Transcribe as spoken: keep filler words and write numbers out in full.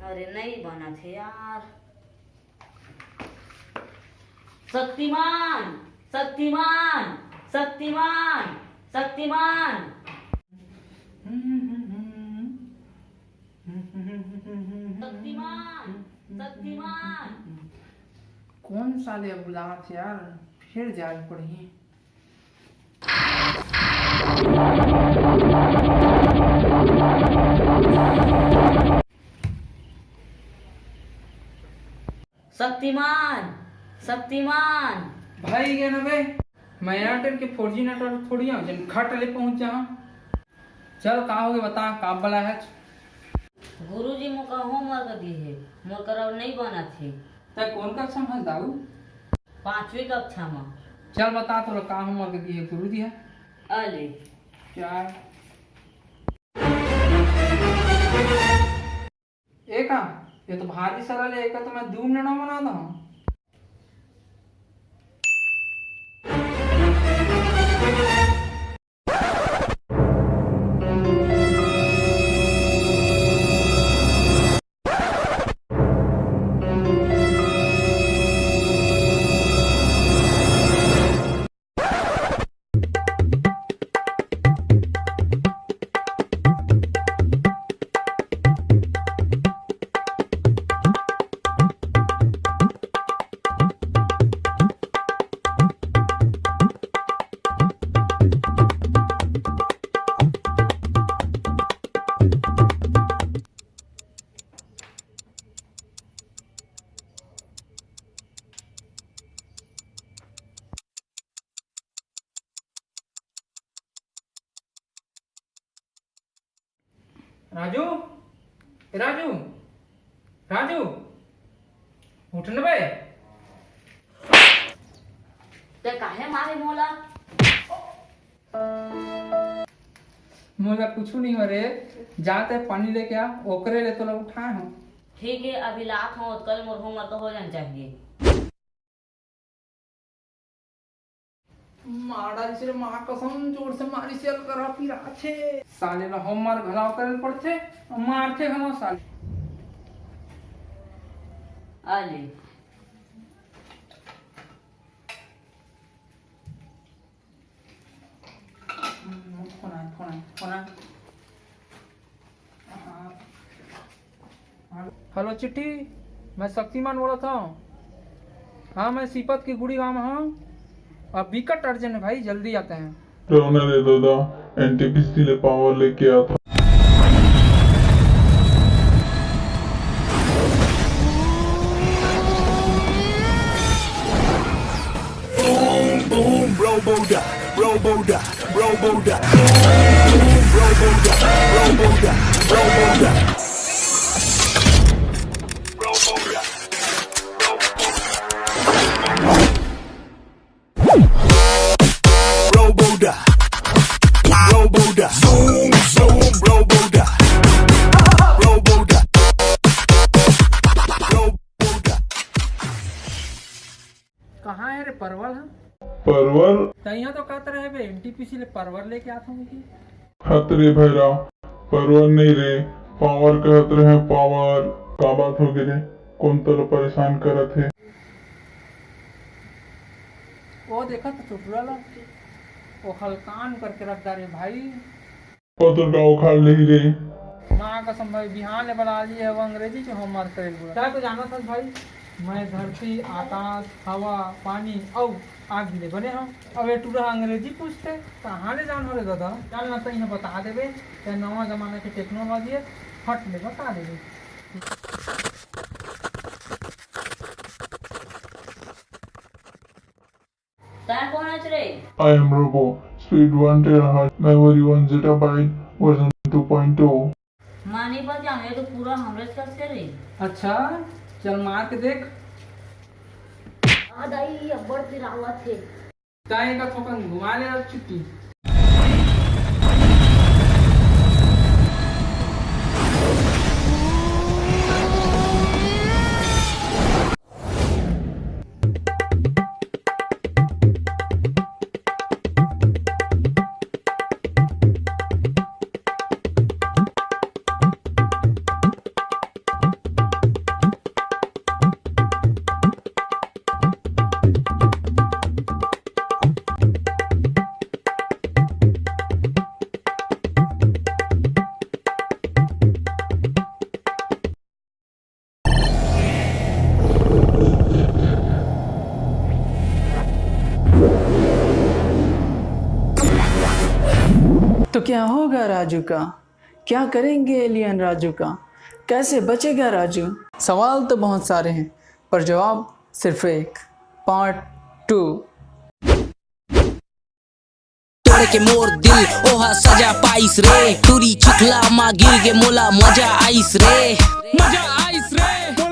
अरे, नहीं बनत हे यार। शक्तिमान, शक्तिमान, शक्तिमान, शक्तिमान। शक्तिमान, शक्तिमान। कोन साले बुलात यार, फिर जाए पड़ही। शक्तिमान, शक्तिमान। भाई, ये ना बे, मैं Airtel के four G network थोड़ी हूँ, जिन खट ले पहुँच जा। चल, का होगे बता, का बला है? गुरुजी मोका homework दिए हे, मोर करा नहीं बनत हे। तै कोन कक्षा में हस दाऊ? पांचवी कक्षा में। चल बता तोला का homework दिए हे गुरुजी ह। अले। क्या? एका, ये तो भारी सरल है, एका तो मैं दू मिनट में बना दूँ। राजू, ए राजू, राजू, उठ न बे। ते काहे मारे मोला? मोला कुछु नहीं हो रे, जा ते पानी लेके आ, ओकरे ले तोला उठाए हूँ। ठीक है, अभी लात हूँ, कल मोर homework हो जाना चाहिए। मारा इसे माँ कसम जोर से मारी से अलकरा पिराथे। साले ला homework घलाव करे पड़थे, मारथे घलाव साले। आले। फोन आए, फोन आए, फोन आए। हेलो चिट्ठी, मैं शक्तिमान बोलत हूँ। हाँ, मैं सीपत के गुड़ी गाँव में हूँ। अब बिकट urgent है भाई, जल्दी आते हैं। रौना रे दादा, एनटीपीसी ले पावर लेके आता। Boom, boom, Robo Duck, Robo Duck, Robo Duck. Boom, boom, Robo Duck, Robo Duck, Robo Duck. Robo Duck. Robo Duck. Robo Duck. Zoom, zoom, Robo Duck. Robo Duck. Robo Duck. कहाँ है रे परवल ह? परवल? तइहाँ तो कहत रहे बे, एनटीपीसी ले परवल लेके आत हूँ कि। हत रे भैरा, परवल नहीं रे, पावर कहत रहे, पावर। का बात हो गे रे? कौन तोला परेशान करत हे? ओ देखत चुटुरा ला, ओ हलकान करके रख डारे भाई। पतुर का उखाड़ लेही रे। माँ कसम भाई, बिहान ले बला लिए, वो अंग्रेजी के homework करे बोला। तैं तो जानत हस भाई, मैं धरती, आकाश, हवा, पानी अउ आग ले बने हूँ। अब ये टूरा अंग्रेजी पूछते, कहाँ ले जान हो रे दादा? चल ना, तैं बता देबे, ये नवा जमाना के technology है, फट ले बता देबे। तैं कोन हस रे? I am Robo, speed one terahertz, memory one zettabyte, version two point oh। मानी पर जाओ, ये तो पूरा हमरे कस के रे। अच्छा, चल मार के देख। आ दाई, अब्बड़ पिरावत हे। तैं का थोकन घुमा ले अब छुट्टी। तो क्या होगा राजू का? क्या करेंगे एलियन राजू का? कैसे बचेगा राजू? सवाल तो बहुत सारे हैं, पर जवाब सिर्फ एक। Part two. तोड़ के मोर दिल, ओहा सजा पाइस रे। टूरी चुखला मा गिर के मोला मजा आइस रे। मजा आइस रे।